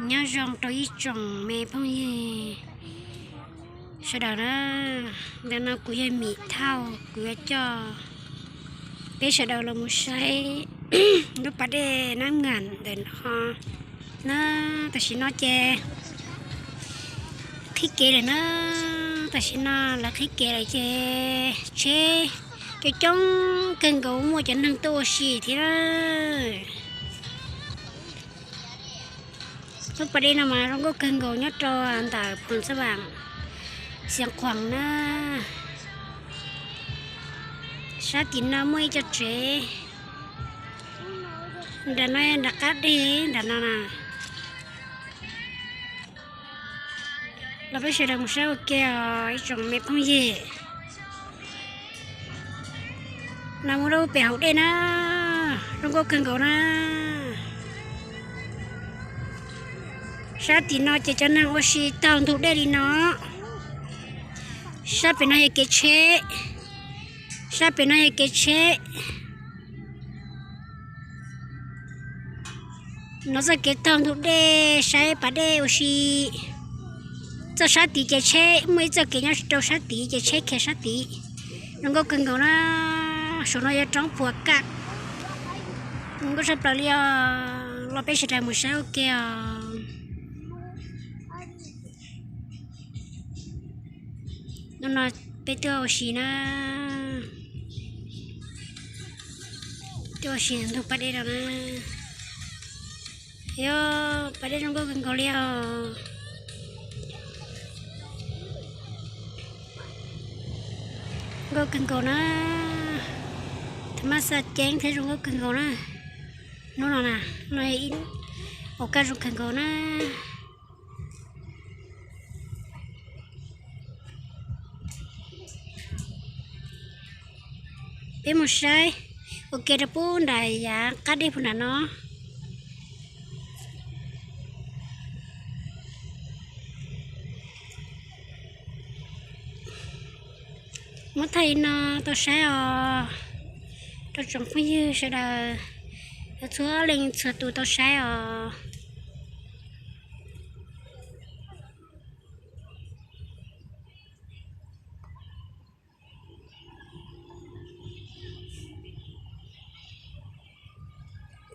Nyob zoo rau ib tsoom me phooj ywg sawv daws na, ntawm no kuv yog Mim Thauj, kuv yuav coj peb sawv daws los mus saib lub pas dej Nab Ngam ntawm no na. Tam sim no ces qhib kev lawm na, tam sim no lawv qhib kev lawm ces tsheb coob coob kawg nkaus, muaj cov neeg tuaj ua si thiab na. Lub pas dej no mas zoo nkauj kawg nkaus nyob rau ntawm Phoos Xab Vam, Xiav Khuam na. Sab tim no muaj ib co tsev, nram no nram qab dej nram no na. Los peb sawv daws mus saib ua ke os ib tsoom me phooj ywg. No mus rau pem hauv dej na, zoo nkauj kawg nkaus na. Sab tim no ces cov neeg ua si taug ntug dej li no. Sab pem no yog kev tsheb, sab pem no yog kev tsheb. No txoj kev taug ntug dej saib pas dej ua si. Txoj sab tid ces tsheb, muaj ib txoj kev nyob rau sab tid ces tsheb khiav sab tid. Zoo nkauj kawg nkaus na. Saum no yog roob Phuam Kaj, zoo nkauj tshaj plaws li os. Los peb sawv daws mus saib ua ke os. Hnub no peb tuaj ua si na, tuaj ua si ntug pas dej no na. Yog pas dej zoo nkauj kawg nkaus li os. Nkauj kawg nkaus na. Tus mab xaj ceeb thiab zoo nkauj kawg nkaus na. Hnub no na, no ua kaj zoo kawg nkaus na. Peb mus saib ua ke rau pub nram yav qab dej puag nram no. Muab thaij li no tau saib os, rau tsoom phooj ywg sawv daws, txhua leej txhua tus tau saib os.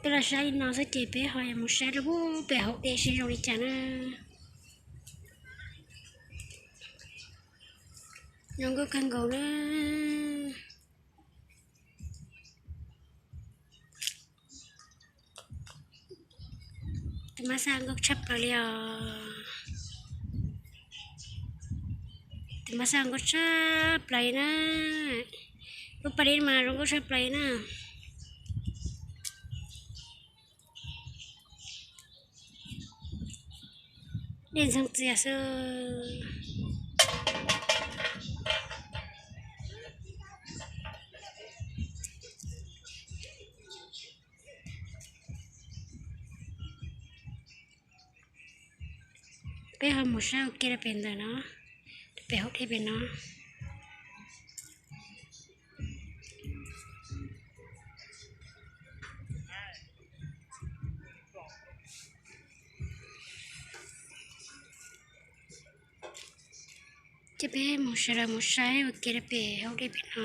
Peb los saib li no xwb ces peb ho yuav mus saib rau pem hauv dej seb zoo li cas na. Zoo nkauj kawg nkaus na. Tus mab xaj nkauj tshaj plaws li os. Tus mab xaj nkauj tshaj plaws li na. Lub pas dej mas zoo nkauj tshaj plaws li na. Dej ntxeev txias xwb. Peb ho mus saib ua ke rau pem ntawm no, pem hauv dej pem no. Ces peb mus sawv daws mus saib ua ke rau pem hauv dej pem no.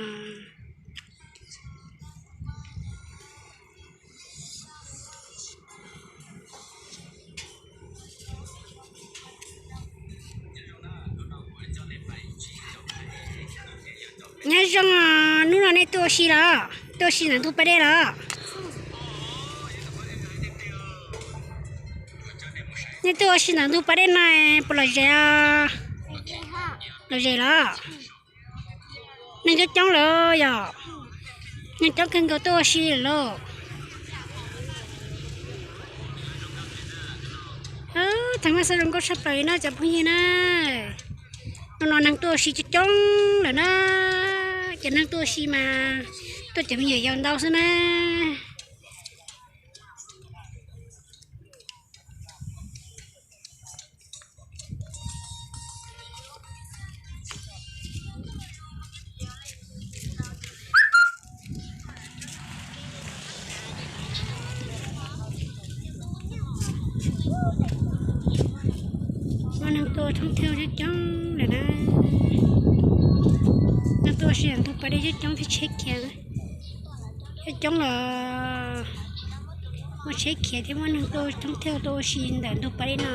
Nyob zoo, hnub no nej tuaj ua si los? Tuaj ua si ntawm ntug pas dej los? Nej tuaj ua si ntawm ntug pas dej no puas lom zem? Lom zem los? Neeg coob coob lawm yom? Neeg coob kawg nkaus tuaj ua si lawm lauj. Thaum no xwb zoo nkauj tshaj plaws li na cov phooj ywg na. Hnub no neeg tuaj ua si coob coob lawm na. Cov neeg tuaj ua si mas tuaj cov me nyuam yaus ntau xwb na. Tuaj thoob thiaj coob coob lawm na. Neeg tuaj ua si ntawm ntug pas dej coob coob thiab tsheb khiav coob coob los muaj tsheb khiav thiab muaj neeg tuaj thoob thiaj tuaj ua si ntawm ntug pas dej no.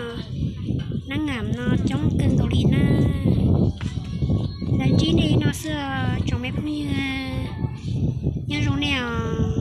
Nab ngam no coob kawg nkaus li na. Ntawd ntsib nej no xwb tsoom me phooj ywg, nyob zoo nej os.